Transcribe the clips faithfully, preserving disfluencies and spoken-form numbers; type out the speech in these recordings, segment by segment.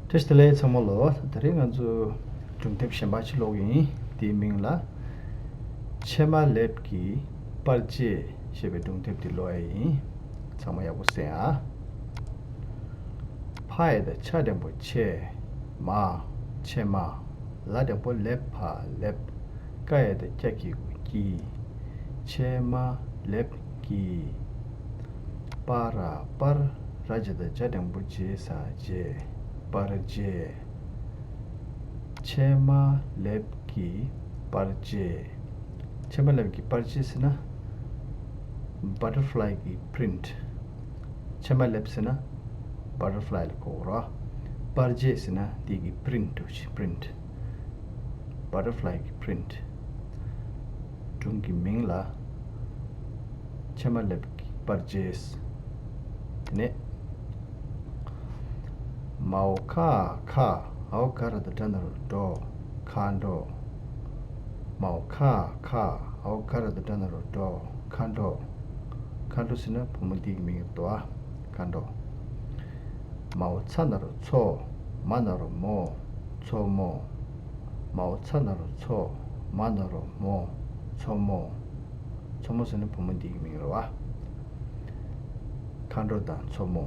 བཀྲ་ཤིས་བདེ་ལེགས་ཚང་མ་ལོ། དེ་རིང་ང་ཚོ་སྒྲུང་དེབ་གཞན་པ་ཅིག་ཀློག་གི་ཡིན། དེའི་མིང་ལ་ཕྱེ་མ་ལེབ་ཀྱི་པར་ཆས་ཞེས་པའི་སྒྲུང་དེབ་དེ་ཀློག་ཡ་ཡིན། ཚང་མ་ཡག་པོ་གསན་ཨ། ཕ་ཡ་བཏགས་ཕྱ་འགྲེང་བུ་ཕྱེ། མ། ཕྱེ་མ། ལ་འགྲེང་བུ་ལེབ་ཕ་ལེབ། ཀ་ཡ་བཏགས་ཀྱ་གི་གུ་ཀྱི། ཕྱེ་མ་ལེབ་ཀྱི། པ་ར་པར། ར་ཇ་བཏགས་རྗ་འགྲེང་བུ་རྗེ་ས་རྗེས། པར་རྗེས། ཕྱེ་མ་ལེབ་ཀྱི་པར་ཆས། ཕྱེ་མ་ལེབ་ཀྱི་པར་ཆས་ཟེར་ན་བ་ཊར་ཕ་ལའི་གི་པི་རིན་ཊི། ཕྱེ་མ་ལེབ་ཟེར་ན་བ་ཊར་ཕ་ལའི་ལ་གོ་དགོས་རེད། པར་ཆས་ཟེར་ན་དེ་གི་པི་རིན་ཊི་འདྲ་པོ་ཅིག་པི་རིན་ཊི། བ་ཊར་ཕ་ལའི་གི་པི་རིན་ཊི། སྒྲུང་གི་མིང་ལ་ཕྱེ་མ་ལེབ་ཀྱི་པར་ཆས། དེ་ནས་མའོ་ཁ་ཁ། འའོ་ག་ར་བཏགས་གྲ་ན་རོ་གྲོ། མཁའ་འགྲོ། མའོ་ཁ་ཁ། འའོ་ག་ར་བཏགས་གྲ་ན་རོ་གྲོ། མཁའ་འགྲོ། མཁའ་འགྲོ་ཟེར་ན་བུ་མོ་འདི་གི་མིང་རེད་དོ། མཁའ་འགྲོ། མའོ་ཚ་ན་རོ་མཚོ། མ་ན་རོ་མོ། མཚོ་མོ། མའོ་ཚ་ན་རོ་མཚོ། མ་ན་རོ་མོ། མཚོ་མོ། མཚོ་མོ་ཟེར་ན་བུ་མོ་འདི་གི་མིང་རེད་བ། མཁའ་འགྲོ་དང་མཚོ་མོ།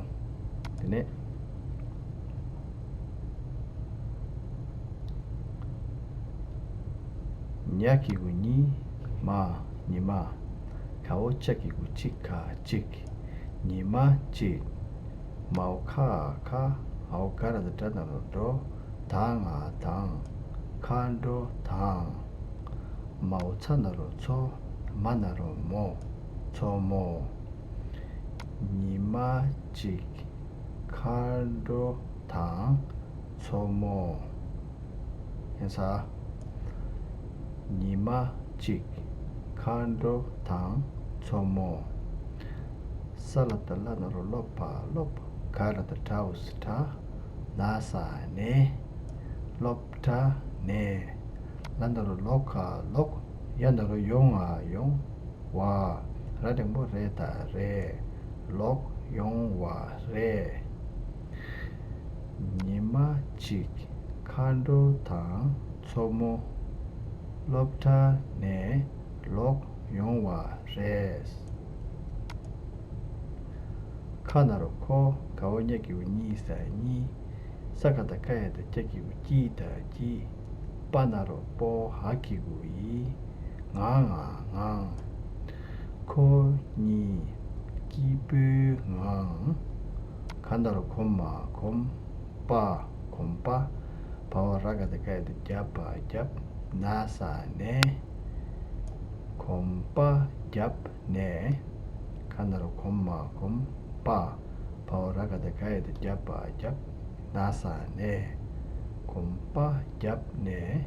དེ་ནས་ཉ་གི་གུ་ཉི། མ། ཉི་མ། གའོ་ཅ་གི་གུ་ཅི་ག་ཅིག་ཉི་མ་གཅིག་མའོ་ཁ་ཁ། འའོ་ག་ར་བཏགས་གྲ་ན་རོ་གྲོ། ད་ང་དང་། མཁའ་འགྲོ་དང་། མའོ་ཚ་ན་རོ་མཚོ། མ་ན་རོ་མོ། མཚོ་མོ། ཉི་མ་གཅིག་མཁའ་འགྲོ་དང་མཚོ་མོ། ཡིན་ས། ཉི་མ་གཅིག་མཁའ་འགྲོ་དང་མཚོ་མོ། ས་ལ་བཏགས་སླ་ན་རོ་སློ་ཕ་སློབ། ག་ར་བཏགས་གྲ་འོ་ས་གྲ། ན་ས་ནས། སློབ་གྲྭ་ནས། ལ་ན་རོ་ལོ་ག་ལོག་ཡ་ན་རོ་ཡོ་ང་ཡོང་། བ། ར་འགྲེང་བུ་རེ་ད་རེད། ལོག་ཡོང་བ་རེད། ཉི་མ་གཅིག་མཁའ་འགྲོ་དང་མཚོ་མོ་སློབ་གྲྭ་ནས་ལོག་ཡོང་བ་རེད། ཁ་ན་རོ་ཁོ། ག་འོ་ཉ་གི་གུ་གཉི་ས་གཉིས། ས་ག་བཏགས་སྐ་ཡ་བཏགས་སྐྱ་གི་གུ་སྐྱི་ད་སྐྱིད། པ་ན་རོ་པོ། འ་གི་གུ་འི། ང་ང་ངང་། ཁོ་གཉིས་སྐྱིད་པོའི་ངང་། ག་ན་རོ་གོ་མ་གོམ། པ། གོམ་པ། བ་འོ་ར་ག་བཏགས་རྒ་ཡ་བཏགས་རྒྱ་བ་རྒྱབ། ན་ས་ནས། གོམ་པ་བརྒྱབ་ནས། ག་ན་རོ་གོ་མ་གོམ། པ། བ་འོ་ར་ག་བཏགས་རྒ་ཡ་བཏགས་རྒྱ་བ་རྒྱབ། ན་ས་ནས། གོམ་པ་བརྒྱབ་ནས།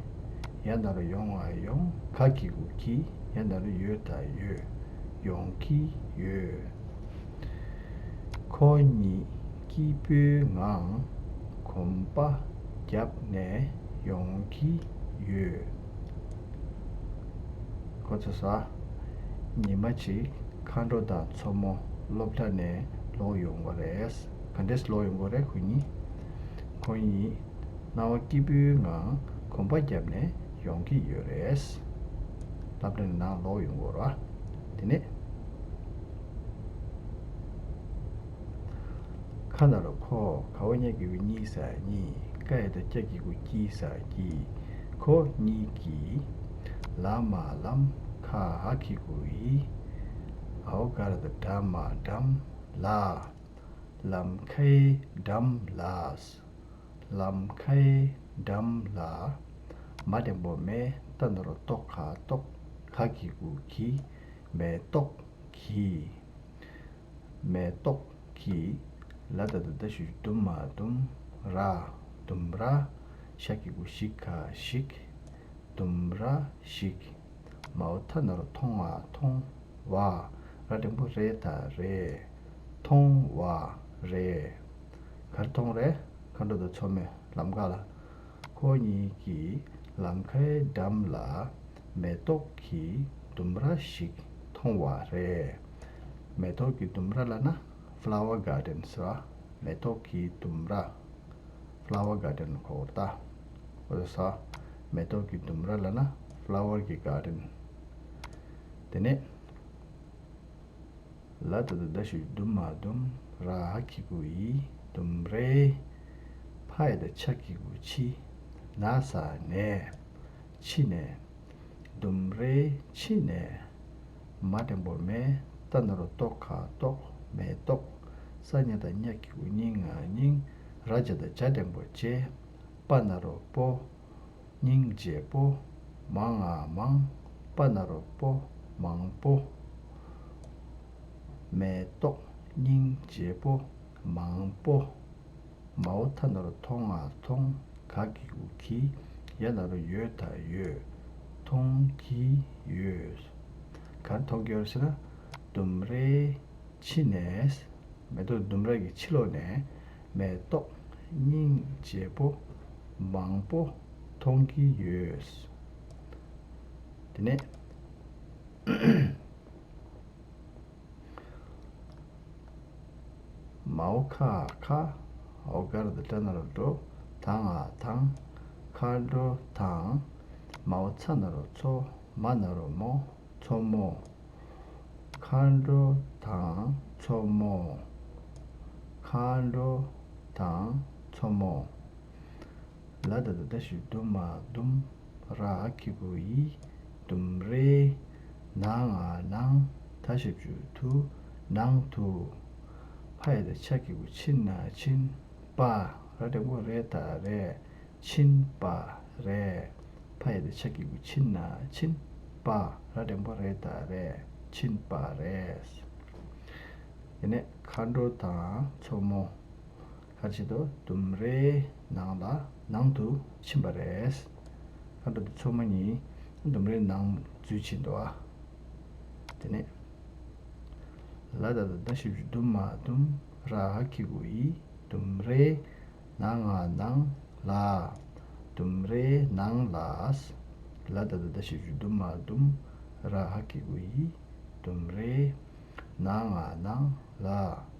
ཡ་ན་རོ་ཡོ་ང་ཡོང་། ག་གི་གུ་གི་ཡ་ན་རོ་ཡོ་ད་ཡོད། ཡོང་གི་ཡོད། ཁོ་གཉིས་སྐྱིད་པོའི་ངང་གོམ་པ་བརྒྱབ་ནས་ཡོང་གི་ཡོད། ཁོ་ཚོ་ས། ཉི་མ་གཅིག་མཁའ་འགྲོ་དང་མཚོ་མོ་སློབ་གྲྭ་ནས་ལོག་ཡོང་བ་རེད། ག་འདྲས་ལོག་ཡོང་གི་རེད་ཁོ་གཉིས། ཁོ་གཉིས། སྣང་བ་སྐྱིད་པོའི་ངང་གོམ་པ་བརྒྱབ་ནས་ཡོང་གི་ཡོད་རེད། སློབ་གྲྭ་ནས་ནང་ལོག་ཡོང་གི་ཡོད་རེད། དེ་ནས། ཁ་ན་རོ་ཁོ། ག་འོ་ཉ་གི་གུ་གཉི་ས་གཉིས། ཀ་ཡ་བཏགས་སྐྱ་གི་གུ་སྐྱི་ས་སྐྱིད། ཁོ་གཉིས་ཀྱིས། ལ་མ་ལམ། ཁ་འ་གི་གུ་འི། འ་འོ་ག་ར་བཏགས་འགྲ་མ་འགྲམ། ལ། ལམ་ཁའི་འགྲམ་ལ། ལམ་ཁའི་འགྲམ་ལ། མ་འགྲེང་བུ་མེ། ཏ་ན་རོ་ཏོ་ག་ཏོག་ག་གི་གུ་གི། མེ་ཏོག་གི། མེ་ཏོག་གི། ལ་ད་བཏགས་ལྡ་ཞབས་ཀྱུ་ལྡུ་མ་ལྡུམ། ར། ལྡུམ་ར། ཞ་གི་གུ་ཞི་ག་ཞིག་ལྡུམ་ར་ཞིག་མའོ་ཐ་ན་རོ་ཐོ་ང་ཐོང་། བ། ར་འགྲེང་བུ་རེ་ད་རེད། ཐོང་བ་རེད། ག་རེ་མཐོང་རེད། མཁའ་འགྲོ་དང་མཚོ་མོས་ལམ་ཁ་ལ། ཁོ་གཉིས་ཀྱིས་ལམ་ཁའི་འགྲམ་ལ་མེ་ཏོག་གི་ལྡུམ་ར་ཞིག་མཐོང་བ་རེད། མེ་ཏོག་གི་ལྡུམ་ར་ལབ་ན་flower garden ཟེར་བ། མེ་ཏོག་གི་ལྡུམ་ར། flower garden ལ་གོ་བར་ལྟ། འོ་ས། མེ་ཏོག་གི་ལྡུམ་ར་ལབ་ན་flower གྱི་garden། དེ་ནས། ལ་ད་བཏགས་ལྡ་ཞབས་ཀྱུ་ལྡུ་མ་ལྡུམ། ར་ཧ་གི་གུ་འི། ལྡུམ་རེ། ཕ་ཡ་བཏགས་ཕྱ་གི་གུ་ཕྱི། ན་ས་ནས། ཕྱི་ནས། ལྡུམ་རེ་ཕྱི་ནས། མ་འགྲེང་བུ་མེ། ཏ་ན་རོ་ཏོ་ག་ཏོག་མེ་ཏོག་ས་ཉ་བཏགས་ཉ་གི་གུ་སྙི་ང་སྙིང་། ར་ཇ་བཏགས་ཇ་འགྲེང་བུ་ཇེ། པ་ན་རོ་པོ། སྙིང་རྗེ་པོ། མ་ང་མང་། པ་ན་རོ་པོ། མང་པོ། མེ་ཏོག་སྙིང་རྗེ་པོ། མང་པོ། མའོ་ཐ་ན་རོ་ཐོ་ང་ཐོང་། ག་གི་གུ་གི། ཡ་ན་རོ་ཡོ་ད་ཡོད། མཐོང་གི་ཡོད། ག་རེ་མཐོང་གི་ཡོད་ཟེར་ན། ལྡུམ་རའི་ཕྱི་ནས། མེ་ཏོག་ལྡུམ་ར་གི་ཕྱི་ལོགས་ནས། མེ་ཏོག་སྙིང་རྗེ་པོ། མང་པོ་མཐོང་གི་ཡོད། དེ་ནས། མའོ་ཁ་ཁ། འོ་ག་ར་བཏགས་ཏ་ན་རོ་འགྲོ། ད་ང་དང་། མཁའ་འགྲོ་དང་། མའོ་ཚ་ན་རོ་མཚོ། མ་ན་རོ་མོ། མཚོ་མོ། མཁའ་འགྲོ་དང་མཚོ་མོ། མཁའ་འགྲོ་དང་མཚོ་མོ། ལ་ད་བཏགས་ལྡ་ཞབས་ཀྱུ་ལྡུ་མ་ལྡུམ། ར་ཧ་གི་གུ་འི། ལྡུམ་རེ། ན་ང་ནང་། ད་ཞབས་ཀྱུ་དུ། ནང་དུ། ཕ་ཡ་བཏགས་ཕྱ་གི་གུ་ཕྱི་ན་ཕྱིན། པ། ར་འགྲེང་བུ་རེ་ད་རེད། ཕྱིན་པ་རེད། ཕ་ཡ་བཏགས་ཕྱ་གི་གུ་ཕྱི་ན་ཕྱིན། པ། ར་འགྲེང་བུ་རེ་ད་རེད། ཕྱིན་པ་རེད། དེ་ནས་མཁའ་འགྲོ་དང་མཚོ་མོ། ག་རེ་བྱེད་དོ། ལྡུམ་རའི་ནང་ལ་ནང་དུ་ཕྱིན་པ་རེད། མཁའ་འགྲོ་དང་མཚོ་མོ་གཉིས་ལྡུམ་རའི་ནང་འཛུལ་ཕྱིན་འདུག་ཨ། དེ་ནས། ལ་ད་བཏགས་ལྡ་ཞབས་ཀྱུ་ལྡུ་མ་ལྡུམ། ར་ཧ་གི་གུ་འི། ལྡུམ་རའི། ན་ང་ནང་། ལ། ལྡུམ་རའི་ནང་ལ། ལ་ད་བཏགས་ལྡ་ཞབས་ཀྱུ་ལྡུ་མ་ལྡུམ། ར་ཧ་གི་གུ་འི། ལྡུམ་རའི། ན་ང་ནང་། ལ།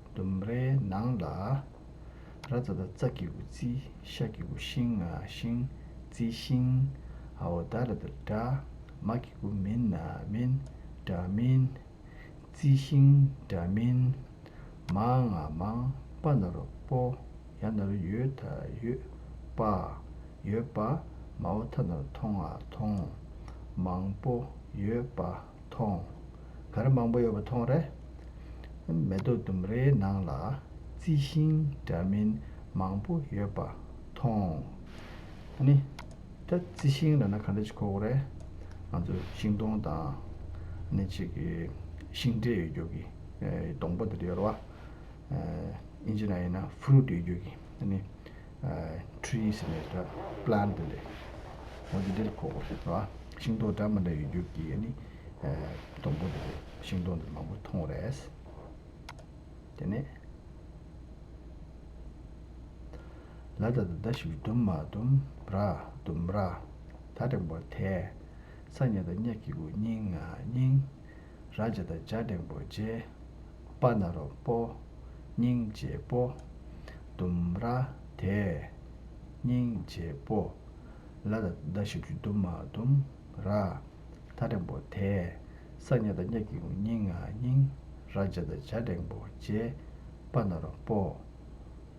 ལྡུམ་རའི་ནང་ལ། ར་ཙ་བཏགས་རྩ་གི་གུ་རྩི། ཤ་གི་གུ་ཤིང་ང་ཤིང་། རྩི་ཤིང་། འའོ་ད་ར་བཏགས་འདྲ། མ་གི་གུ་མིན་ན་མིན། འདྲ་མིན། རྩི་ཤིང་འདྲ་མིན། མ་ང་མང་། པ་ན་རོ་པོ། ཡ་ན་རོ་ཡོ་ད་ཡོད། པ། ཡོད་པ། མའོ་ཐ་ན་རོ་ཐོ་ང་མཐོང་། མང་པོ་ཡོད་པ་མཐོང་། ག་རེ་མང་པོ་ཡོད་པ་མཐོང་རེད། མེ་ཏོག་ལྡུམ་རའི་ནང་ལ་རྩི་ཤིང་འདྲ་མིན་མང་པོ་ཡོད་པ་མཐོང་། ཨ་ནི། ད་རྩི་ཤིང་ལབ་ན་ག་འདྲ་ཞིག་གོ་དགོས་རེད། ང་ཚོ་ཤིང་སྡོང་དང་། ཨ་ནི་ཅིག་གི་ཤིང་འབྲས་ཡོད་རྒྱུ་གི། ཨེ། སྡོང་པོ་དེ་འདྲ་ཡོད་རེད་བ། ཨེ། ཨིན་ཇི་ནང་ཡིན་ན་ཕུ་རུ་ཊི་ཡོད་རྒྱུ་གི། ཨ་ནི། ཨེ། ཊི་རི་ཟེར་ནས་ད་པི་ལན་ཊི་དེ་འདྲ། འོ་དེ་འདྲ་ལ་གོ་དགོས་རེད་བ། ཤིང་སྡོང་འདྲ་མི་འདྲ་ཡོད་རྒྱུ་གི། ཨ་ནི། ཨེ། སྡོང་པོ་དེ་འདྲ། ཤིང་སྡོང་དེ་མང་པོ་མཐོང་རེད། དེ་ནས། ལ་ད་བཏགས་ལྡ་ཞབས་ཀྱུ་ལྡུ་མ་ལྡུམ། ར། ལྡུམ་ར། ད་འགྲེང་བུ་དེ། ས་ཉ་བཏགས་སྙ་གི་གུ་སྙིང་ང་སྙིང་། ར་ཇ་བཏགས་ཇ་འགྲེང་བུ་ཇེ། པ་ན་རོ་པོ། སྙིང་རྗེ་པོ། ལྡུམ་ར་དེ། སྙིང་རྗེ་པོ། ལ་ད་བཏགས་ལྡ་ཞབས་ཀྱུ་ལྡུ་མ་ལྡུམ། ར། ད་འགྲེང་བུ་དེ། ས་ཉ་བཏགས་སྙ་གི་གུ་སྙི་ང་སྙིང་། ར་ཇ་བཏགས་ཇ་འགྲེང་བུ་ཇེ། པ་ན་རོ་པོ།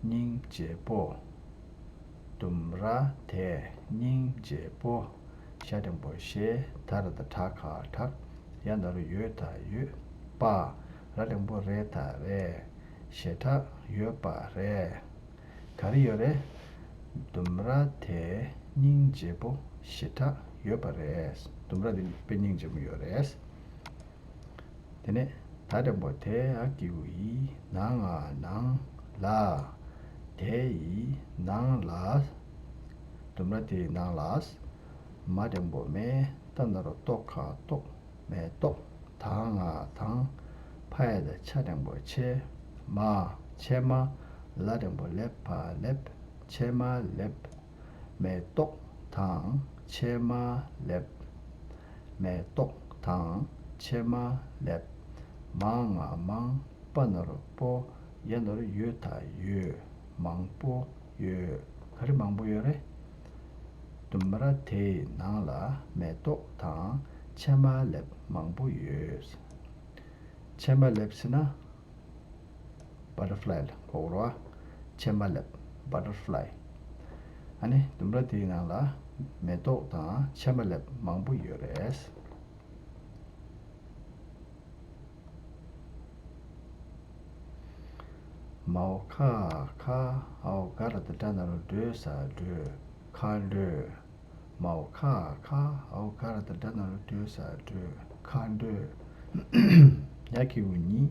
སྙིང་རྗེ་པོ། ལྡུམ་ར་དེ་སྙིང་རྗེ་པོ། ཞ་འགྲེང་བུ་ཞེ། ད་ར་བཏགས་ད་ག་དྲག་ཡ་ན་རོ་ཡོ་ད་ཡོད། པ། ར་འགྲེང་བུ་རེ་ད་རེད། ཞེ་དྲག་ཡོད་པ་རེད། ག་རེ་ཡོད་རེད། ལྡུམ་ར་དེ་སྙིང་རྗེ་པོ་ཞེ་དྲག་ཡོད་པ་རེད། ལྡུམ་ར་དེ་དཔེ་སྙིང་རྗེ་མོ་ཡོད་རེད། དེ་ནས་ད་འགྲེང་བུ་དེ་ཨ་གི་གུ་ཡི། ན་ང་ནང་། ལ། དེ་ཡི་ནང་ལ། ལྡུམ་ར་དེ་ཡི་ནང་ལ། མ་འགྲེང་བུ་མེ། ཏ་ན་རོ་ཏོ་ག་ཏོག་མེ་ཏོག་ད་ང་དང་། ཕ་ཡ་བཏགས་ཕྱ་འགྲེང་བུ་ཕྱེ། མ། ཕྱེ་མ། ལ་འགྲེང་བུ་ལེབ་ཕ་ལེབ། ཕྱེ་མ་ལེབ། མེ་ཏོག་དང་ཕྱེ་མ་ལེབ། མེ་ཏོག་དང་ཕྱེ་མ་ལེབ། མ་ང་མང་། པ་ན་རོ་པོ། ཡ་ན་རོ་ཡོ་ད་ཡོད། མང་པོ་ཡོད། ག་རེ་མང་པོ་ཡོད་རེད། ལྡུམ་ར་དེའི་ནང་ལ་མེ་ཏོག་དང་ཕྱེ་མ་ལེབ་མང་པོ་ཡོད། ཕྱེ་མ་ལེབ་ཟེར་ན། བ་ཊར་ཕ་ལའི་ལ་གོ་དགོས་རེད་བ། ཕྱེ་མ་ལེབ། བ་ཊར་ཕ་ལའི། ཨ་ནི་ལྡུམ་ར་དེའི་ནང་ལ་མེ་ཏོག་དང་ཕྱེ་མ་ལེབ་མང་པོ་ཡོད་རེད། མའོ་ཁ་ཁ་འའོ་ག་ར་བཏགས་གྲ་ན་རོ་སྒྲོ་ས་སྒྲོས། མཁའ་འགྲོས། མའོ་ཁ་ཁ་འའོ་ག་ར་བཏགས་གྲ་ན་རོ་སྒྲོ་ས་སྒྲོས། མཁའ་འགྲོས། ཉ་གི་གུ་ཉི།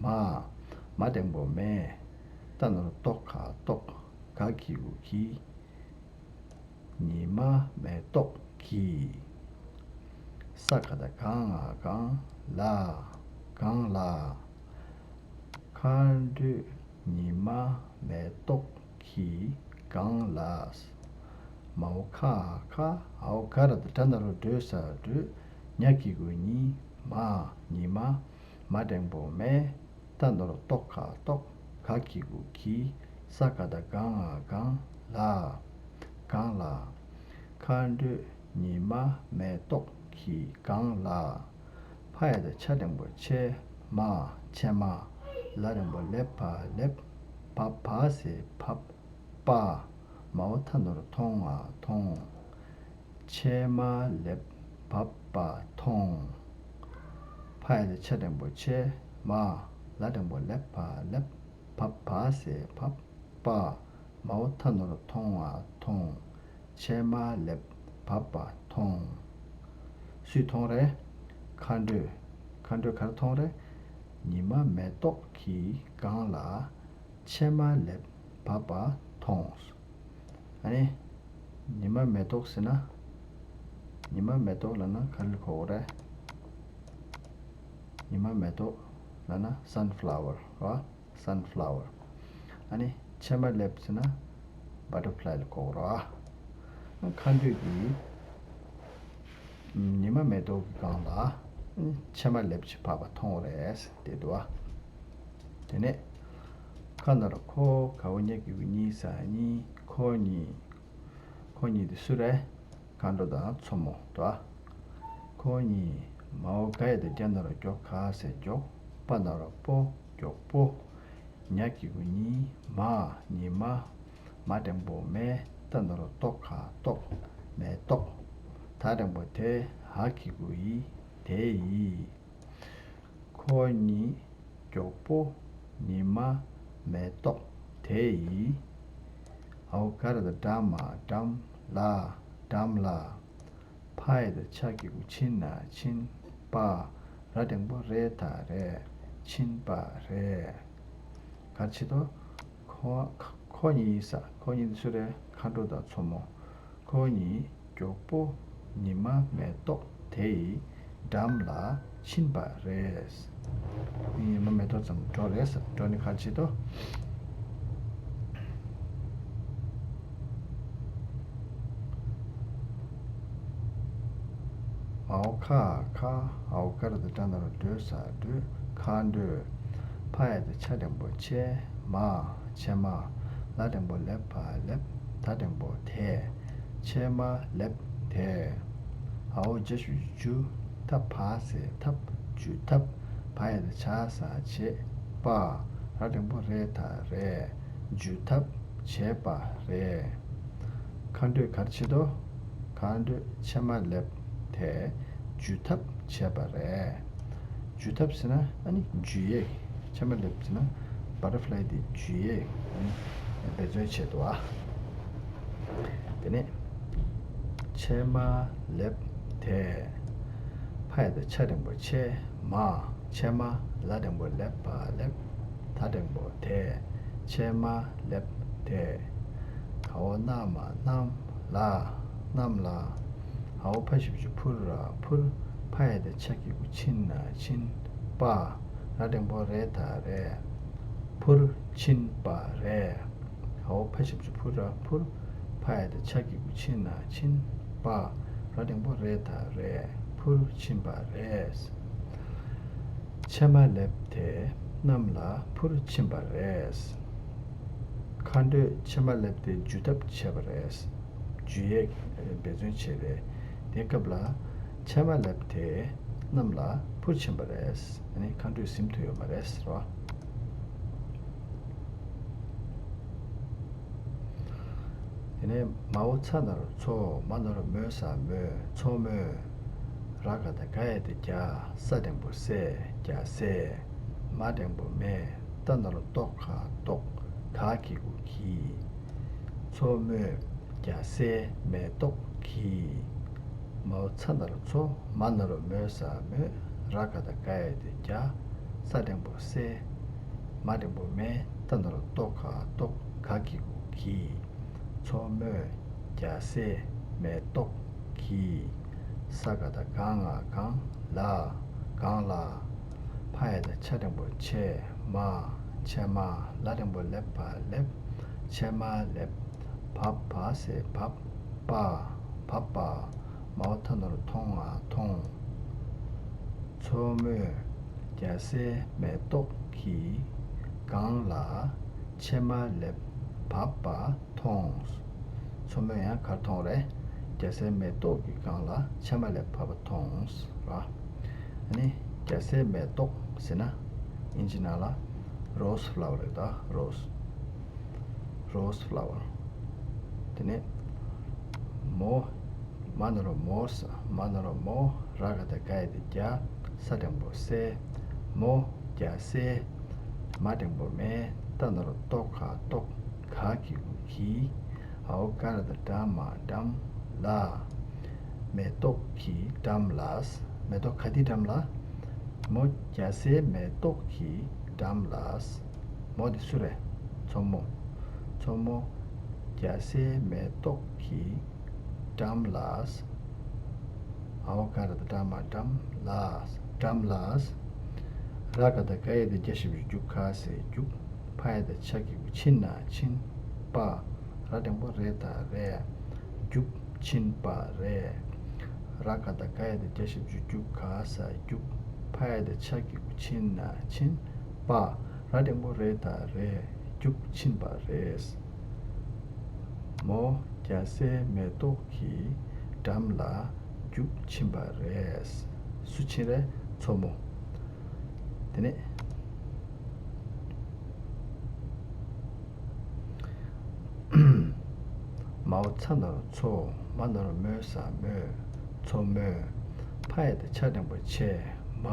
མ། མ་འགྲེང་བུ་མེ། ཏ་ན་རོ་ཏོ་ག་ཏོག་ག་གི་གུ་གི། ཉི་མ་མེ་ཏོག་གི། ས་ག་བཏགས་སྒ་ང་སྒང་། ལ། སྒང་ལ། མཁའ་འགྲོས་ཉི་མ་མེ་ཏོག་གི་སྒང་ལ། མའོ་ཁ་ཁ་འའོ་ག་ར་བཏགས་གྲ་ན་རོ་སྒྲོ་ས་སྒྲོས། ཉ་གི་གུ་ཉི། མ། ཉི་མ། མ་འགྲེང་བུ་མེ། ཏ་ན་རོ་ཏོ་ག་ཏོག་ག་གི་གུ་གི། ས་ག་བཏགས་སྒ་ང་སྒང་། ལ། སྒང་ལ། མཁའ་འགྲོས་ཉི་མ་མེ་ཏོག་གི་སྒང་ལ། ཕ་ཡ་བཏགས་ཕྱ་འགྲེང་བུ་ཕྱེ། མ། ཕྱེ་མ། ལ་འགྲེང་བུ་ལེ་བ་ལེབ། བ་བ་ས་བབ། པ། མའོ་ཐ་ན་རོ་ཐོ་ང་ཐོང་། ཕྱེ་མ་ལེབ་བབ་པ་ཐོང་། ཕ་ཡ་བཏགས་ཕྱ་འགྲེང་བུ་ཕྱེ། མ། ལ་འགྲེང་བུ་ལེ་བ་ལེབ། བ་བ་ས་བབ། པ། མའོ་ཐ་ན་རོ་ཐོ་ང་ཐོང་། ཕྱེ་མ་ལེབ་བབ་པ་ཐོང་། སུས་མཐོང་རེད། མཁའ་འགྲོས། མཁའ་འགྲོས་ག་རེ་མཐོང་རེད། ཉི་མ་མེ་ཏོག་གི་སྒང་ལ་ཕྱེ་མ་ལེབ་བབ་པ་མཐོང་། ཨ་ནི། ཉི་མ་མེ་ཏོག་ཟེར་ན། ཉི་མ་མེ་ཏོག་ལབ་ན་ག་རེ་ལ་གོ་དགོས་རེད། ཉི་མ་མེ་ཏོག་ལབ་ན་སན་ཕ་ལ་ཝར་རེད་བ། སན་ཕ་ལ་ཝར། ཨ་ནི་ཕྱེ་མ་ལེབ་ཟེར་ན་བ་ཊར་ཕ་ལའི་ལ་གོ་དགོས་རེད་བ། མཁའ་འགྲོས་ཀྱིས་ཉི་མ་མེ་ཏོག་གི་སྒང་ལ་ཕྱེ་མ་ལེབ་ཅིག་བབས་པ་མཐོང་རེད་ཟེར་དེ་འདུག་བ། དེ་ནས་ཁ་ན་རོ་ཁོ་ག་འོ་ཉ་གི་གུ་ཉི་ས་གཉིས། ཁོ་གཉིས། ཁོ་གཉིས་དེ་སུ་རེད། མཁའ་འགྲོ་དང་མཚོ་མོ་དོ། ཁོ་གཉིས། མའོ་ག་ཡ་བཏགས་གྱ་ན་རོ་གྱོ་ག་ས་མགྱོགས། པ་ན་རོ་པོ། མགྱོགས་པོ། ཉ་གི་གུ་ཉི། མ། ཉི་མ། མ་འགྲེང་བུ་མེ། ཏ་ན་རོ་ཏོ་ག་ཏོག་མེ་ཏོག་ད་འགྲེང་བུ་དེ། འ་གི་གུ་འི། དེ་ཡི། ཁོ་གཉིས་མགྱོགས་པོ་ཉི་མ་མེ་ཏོག་དེ་ཡི། འའོ་ག་ར་བཏགས་གྲ་མ་གྲམ། ལ། གྲམ་ལ། ཕ་ཡ་བཏགས་ཕྱ་གི་གུ་ཕྱི་ན་ཕྱིན། པ། ར་འགྲེང་བུ་རེ་ད་རེད། ཕྱིན་པ་རེད། ག་རེ་བྱེད་དོ། ཁོ་ཁོ་གཉིས་ས་ཁོ་གཉིས་སུ་རེད། མཁའ་འགྲོ་དང་མཚོ་མོ། ཁོ་གཉིས་མགྱོགས་པོ་ཉི་མ་མེ་ཏོག་དེ་ཡི་འགྲམ་ལ་ཕྱིན་པ་རེད། ཉི་མ་མེ་ཏོག་ཙམ་འགྲོ་རེད་ཟེར། འགྲོ་ནི་ག་རེ་བྱེད་དོ། མའོ་ཁ་ཁ་འའོ་ག་ར་བཏགས་གྲ་ན་རོ་སྒྲོ་ས་སྒྲོས། མཁའ་འགྲོས། ཕ་ཡ་བཏགས་ཕྱ་འགྲེང་བུ་ཕྱེ། མ། ཕྱེ་མ། ལ་འགྲེང་བུ་ལེ་བ་ལེབ། ད་འགྲེང་བུ་དེ། ཕྱེ་མ་ལེབ་དེ། འའོ་ཇ་ཞབས་ཀྱུ་ཇུ། ཐ་བ་ས་ཐབ། ཇུ་ཐབ། བ་ཡ་བཏགས་བྱ་ས་བྱེད། པ། ར་འགྲེང་བུ་རེ་ད་རེད། ཇུ་ཐབ་བྱས་པ་རེད། མཁའ་འགྲོས་ག་རེ་བྱེད་དོ། མཁའ་འགྲོས་ཕྱེ་མ་ལེབ་དེ་ཇུ་ཐབ་བྱས་པ་རེད། ཇུ་ཐབ་ཟེར་ན་ཨ་ནི་ཇུ་ཡིག་ཕྱེ་མ་ལེབ་ཟེར་ན་བ་ཊར་ཕ་ལའི་དེ་ཇུ་ཡིག་ཨ་ནི་འབད་བརྩོན་བྱས་འདུག་ཨ། དེ་ནས་ཕྱེ་མ་ལེབ་དེ། ཕ་ཡ་བཏགས་ཕྱ་འགྲེང་བུ་ཕྱེ། མ། ཕྱེ་མ། ལ་འགྲེང་བུ་ལེ་བ་ལེབ། ད་འགྲེང་བུ་དེ། ཕྱེ་མ་ལེབ་དེ། འའོ་ན་མ་གནམ། ལ། གནམ་ལ། འའོ་ཕ་ཞབས་ཀྱུ་ཕུ་ར་ཕུར། ཕ་ཡ་བཏགས་ཕྱ་གི་གུ་ཕྱི་ན་ཕྱིན། པ། ར་འགྲེང་བུ་རེ་ད་རེད། ཕུར་ཕྱིན་པ་རེད། འའོ་ཕ་ཞབས་ཀྱུ་ཕུ་ར་ཕུར། ཕ་ཡ་བཏགས་ཕྱ་གི་གུ་ཕྱི་ན་ཕྱིན། པ། ར་འགྲེང་བུ་རེ་ད་རེད། ཕུར་ཕྱིན་པ་རེད། ཕྱེ་མ་ལེབ་དེ་གནམ་ལ་འཕུར་ཕྱིན་པ་རེད། མཁའ་འགྲོས་ཕྱེ་མ་ལེབ་དེ་འཇུ་ཐབས་བྱས་པ་རེད། འཇུ་ཡས་འབད་བརྩོན་བྱས་རེད། དེ་སྐབས་ལ་ཕྱེ་མ་ལེབ་དེ་གནམ་ལ་འཕུར་ཕྱིན་པ་རེད། ཨ་ནི་མཁའ་འགྲོས་ཟིན་ཐུབ་ཡོད་མ་རེད་ཟེར་བ། དེ་ནས་མའོ་ཚ་ན་རོ་མཚོ། མ་ན་རོ་མོ་ས་མོས། མཚོ་མོས། ར་ག་བཏགས་རྒ་ཡ་བཏགས་རྒྱ། ས་འགྲེང་བུ་སྲས། རྒྱ་སྲས། མ་འགྲེང་བུ་མས། ཏ་ན་རོ་ཏོ་ག་ཏོག་ག་གི་གུ་གི། མཚོ་མོས་རྒྱ་སྲས་མེ་ཏོག་གི། མའོ་ཚ་ན་རོ་མཚོ། མ་ན་རོ་མོ་ས་མོས། ར་ག་བཏགས་རྒ་ཡ་བཏགས་རྒྱ། ས་འགྲེང་བུ་སྲས། མ་འགྲེང་བུ་མས། ཏ་ན་རོ་ཏོ་ག་ཏོག་ག་གི་གུ་གི། མཚོ་མོས་རྒྱ་སྲས་མེ་ཏོག་གི། ས་ག་བཏགས་སྒ་ང་སྒང་། ལ། སྒང་ལ། ཕ་ཡ་བཏགས་ཕྱ་འགྲེང་བུ་ཕྱེ། མ། ཕྱེ་མ། ལ་འགྲེང་བུ་ལེབ་ཕ་ལེབ། ཕྱེ་མ་ལེབ། བ་བ་སེ་བབ། པ། བབ་པ། མའོ་ཐ་ན་རོ་མཐོ་ང་མཐོང་། མཚོ་མོས་རྒྱ་སྲས་མེ་ཏོག་གི་སྒང་ལ་ཕྱེ་མ་ལེབ་བབས་པ་མཐོང་། མཚོ་མོས་ཡང་ག་རེ་མཐོང་རེད། རྒྱ་སྲས་མེ་ཏོག་གི་སྒང་ལ་ཕྱེ་མ་ལེབ་བབས་པ་མཐོང་། ར། ཨ་ནི་རྒྱ་སྲས་མེ་ཏོག་ཟེར་ན་ཨིན་ཇི་ནང་ལ་rose flower རེད་ད། rose rose flower། དེ་ནས་མོ། མ་ན་རོ་མོ་ས། མ་ན་རོ་མོ། ར་ག་བཏགས་རྒ་ཡ་བཏགས་རྒྱ། ས་འགྲེང་བུ་སྲས། མོ། རྒྱ་སྲས། མ་འགྲེང་བུ་མས། ཏ་ན་རོ་ཏོ་ག་ཏོག་ག་གི་གུ་གི། འའོ་ག་ར་བཏགས་འགྲ་མ་འགྲམ། ལ། མེ་ཏོག་གི་འགྲམ་ལ། མེ་ཏོག་ག་དེའི་འགྲམ་ལ། མོ་རྒྱ་སྲས་མེ་ཏོག་གི་འགྲམ་ལ། མོ་དེ་སུ་རེད། མཚོ་མོ། མཚོ་མོ་རྒྱ་སྲས་མེ་ཏོག་གི་འགྲམ་ལ། འའོ་ག་ར་བཏགས་འགྲ་མ་འགྲམ། ལ། འགྲམ་ལ། ར་ག་བཏགས་རྒ་ཡ་བཏགས་རྒྱ་ཞབས་ཀྱུ་རྒྱུ་ག་སེ་རྒྱུག་ཕ་ཡ་བཏགས་ཕྱ་གི་གུ་ཕྱི་ན་ཕྱིན། པ། ར་འགྲེང་བུ་རེ་ད་རེད། རྒྱུག་ཕྱིན་པ་རེད། ར་ག་བཏགས་རྒ་ཡ་བཏགས་རྒྱ་ཞབས་ཀྱུ་རྒྱུ་ག་ས་རྒྱུག་ཕ་ཡ་བཏགས་ཕྱ་གི་གུ་ཕྱི་ན་ཕྱིན། པ། ར་འགྲེང་བུ་རེ་ད་རེད། རྒྱུག་ཕྱིན་པ་རེད། མོ་རྒྱ་སྲས་མེ་ཏོག་གི་འགྲམ་ལ་རྒྱུག་ཕྱིན་པ་རེད། སུ་ཕྱིན་རེད། མཚོ་མོ། དེ་ནས་མའོ་ཚ་ན་རོ་མཚོ། མ་ན་རོ་མོ་ས་མོས། མཚོ་མོས། ཕ་ཡ་བཏགས་ཕྱ་འགྲེང་བུ་ཕྱེ། མ།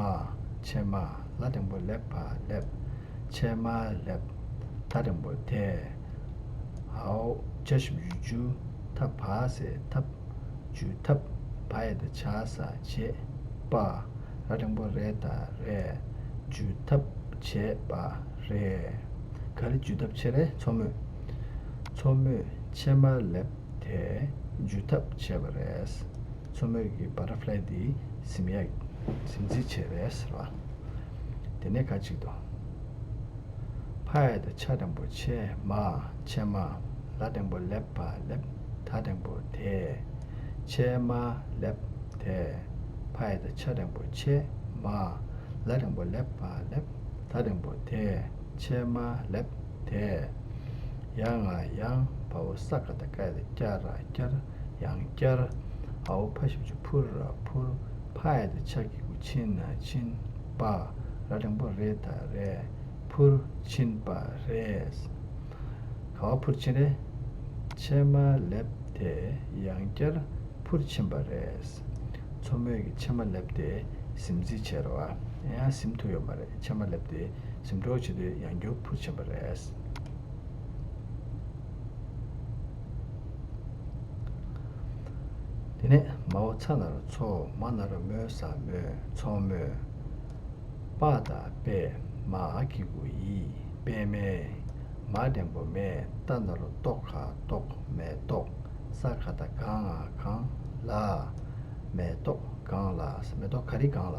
ཕྱེ་མ། ལ་འགྲེང་བུ་ལེབ་ཕ་ལེབ། ཕྱེ་མ་ལེབ། ད་འགྲེང་བུ་དེ། འའོ་ཇ་ཞབས་ཀྱུ་ཇུ། ཐ་བ་སེ་ཐབ། འཇུ་ཐབ། བ་ཡ་བཏགས་བྱ་ས་བྱེད། པ། ར་འགྲེང་བུ་རེ་ད་རེད། འཇུ་ཐབས་བྱས་པ་རེད། ག་རེ་འཇུ་ཐབས་བྱས་རེད། མཚོ་མོས། མཚོ་མོས་ཕྱེ་མ་ལེབ་དེ་འཇུ་ཐབས་བྱས་པ་རེད། མཚོ་མོས་ཀྱི་butterfly འདི་ཟིན་ཡག་ཟིན་རྩིས་བྱས་རེད་ཟེར་བ། དེ་ནས་ཁ་ཅིག་ཏུ། ཕ་ཡ་བཏགས་ཕྱ་འགྲེང་བུ་ཕྱེ། མ། ཕྱེ་མ། ལ་འགྲེང་བུ་ལེབ་ཕ་ལེབ། ད་འགྲེང་བུ་དེ། ཕྱེ་མ་ལེབ་དེ། ཕ་ཡ་བཏགས་ཕྱ་འགྲེང་བུ་ཕྱེ། མ། ལ་འགྲེང་བུ་ལེབ་ཕ་ལེབ། ད་འགྲེང་བུ་དེ། ཕྱེ་མ་ལེབ་དེ། ཡ་ང་ཡང་། བའོ་ས་ག་བཏགས་སྒ་ཡ་བཏགས་སྒྱ་ར་སྒྱར། ཡང་བསྐྱར། འའོ་ཕ་ཞབས་ཀྱུ་ཕུ་ར་ཕུར། ཕ་ཡ་བཏགས་ཕྱ་གི་གུ་ཕྱི་ན་ཕྱིན། པ། ར་འགྲེང་བུ་རེ་ད་རེད། ཕུར་ཕྱིན་པ་རེད། ག་པར་ཕུར་ཕྱིན་རེད། ཕྱེ་མ་ལེབ་དེ་ཡང་བསྐྱར་ཕུར་ཕྱིན་པ་རེད། མཚོ་མོས་ཀྱི་ཕྱེ་མ་ལེབ་དེ་ཟིན་རྩིས་བྱས་རེད་བ། ཡང་ཟིན་ཐུབ་ཡོད་མ་རེད། ཕྱེ་མ་ལེབ་དེ་ཟིན་འགྲོ་བྱེད་དུས་ཡང་བསྐྱར་ཕུར་ཕྱིན་པ་རེད། དེ་ནས་མའོ་ཚ་ན་རོ་མཚོ། མ་ན་རོ་མོ་ས་མོས། མཚོ་མོས། པ་ད་པད། མ་འ་གི་གུ་འི། པད་མའི། མ་འགྲེང་བུ་མས། ཏ་ན་རོ་ཏོ་ག་ཏོག་མེ་ཏོག་ས་ག་བཏགས་སྒ་ང་སྒང་། ལ། མེ་ཏོག་སྒང་ལ། མེ་ཏོག་ག་རེའི་སྒང་ལ།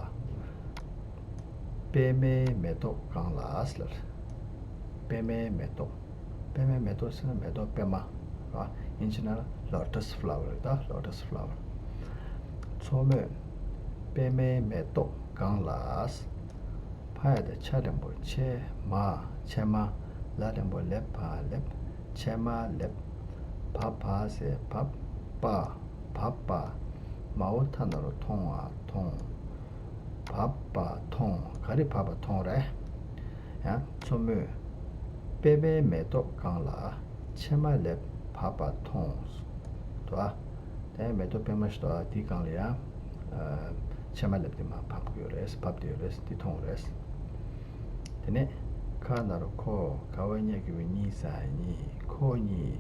པད་མའི་མེ་ཏོག་སྒང་ལ་ཟེར། པད་མའི་མེ་ཏོག་པད་མའི་མེ་ཏོག་ཟེར་ན་མེ་ཏོག་པད་མ་ར། ཨིན་ཇི་ནང་ལ་lotus flower རེད་ད། lotus flower། མཚོ་མོས་པད་མའི་མེ་ཏོག་སྒང་ལ། ཕ་ཡ་བཏགས་ཕྱ་འགྲེང་བུ་ཕྱེ། མ། ཕྱེ་མ། ལ་འགྲེང་བུ་ལེབ་ཕ་ལེབ། ཕྱེ་མ་ལེབ། བ་བ་ཟེར་བབ། པ། བབ་པ། མའོ་ཐ་ན་རོ་མཐོང་བ་མཐོང་། བབ་པ་མཐོང་། ག་རེ་བབ་པ་མཐོང་རེད། ཡང་མཚོ་མོས་པད་མའི་མེ་ཏོག་སྒང་ལ་ཕྱེ་མ་ལེབ་བབ་པ་མཐོང་། དོ། དེ་མེ་ཏོག་པད་མ་ཞིག་དོ། དེའི་སྒང་ལ་ཡང་ཨ་ཕྱེ་མ་ལེབ་དེ་མར་བབ་ཀྱི་ཡོད་རེད། བབས་བསྡད་ཡོད་རེད། དེ་མཐོང་རེད། དེ་ནས་ཁ་ན་རོ་ཁོ། ག་བ་ཉ་གི་གུ་གཉིས་ས་གཉིས། ཁོ་གཉིས།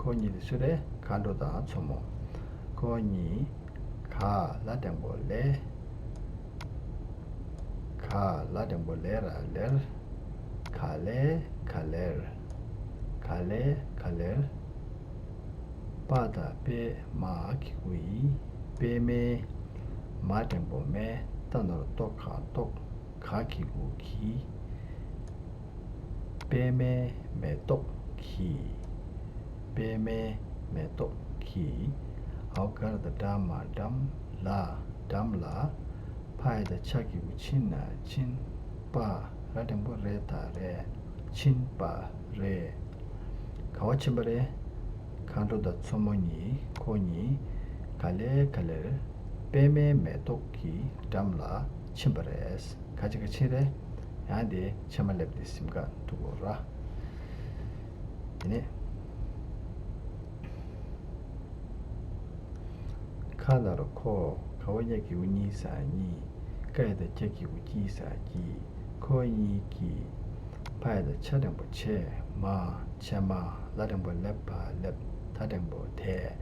ཁོ་གཉིས་དེ་སུ་རེད། མཁའ་འགྲོ་དང་མཚོ་མོ། ཁོ་གཉིས། ག་ལ་འགྲེང་བུ་ལེ། ག་ལ་འགྲེང་བུ་ལེ་ར་ལེར། ག་ལེ་ག་ལེར། ག་ལེ་ག་ལེར། པ་ད་པད་མ་གི་གུ་ཡི། པད་མའི། མ་འགྲེང་བུ་མེ། ཏ་ན་རོ་ཏོ་ག་ཏོག་ག་གི་གུ་གི། པད་མའི་མེ་ཏོག་གི། པད་མའི་མེ་ཏོག་གི། འའོ་ག་ར་བཏགས་འདྲ་མ་འགྲམ་ལ། འགྲམ་ལ། ཕ་ཡ་བཏགས་ཕྱ་གི་གུ་ཕྱི་ན་ཕྱིན། པ། ར་འགྲེང་བུ་རེ་ད་རེད། ཕྱིན་པ་རེད། ག་བ་ཕྱིན་པ་རེད། མཁའ་འགྲོ་དང་མཚོ་མོ་གཉིས། ཁོ་གཉིས། ག་ལེ་ག་ལེར། པད་མའི་མེ་ཏོག་གི་འགྲམ་ལ་ཕྱིན་པ་རེད། ག་ཅི་ག་ཕྱིན་རེད། ཡང་དེ་ཕྱེ་མ་ལེབ་དེ་སེམས་ཁ་འདུག་གོ་ར། དེ་ནས་ཁ་ན་རོ་ཁོ། ག་བ་ཉ་གི་གུ་གཉིས་ས་གཉིས། ཀ་ཡ་བཏགས་ཀྱ་གི་གུ་ཀྱི་ས་ཀྱི། ཁོ་གཉིས་ཀྱིས། ཕ་ཡ་བཏགས་ཕྱ་འགྲེང་བུ་ཕྱེ། མ། ཕྱེ་མ། ལ་འགྲེང་བུ་ལེབ་བ་ལེབ། ད་འགྲེང་བུ་དེད།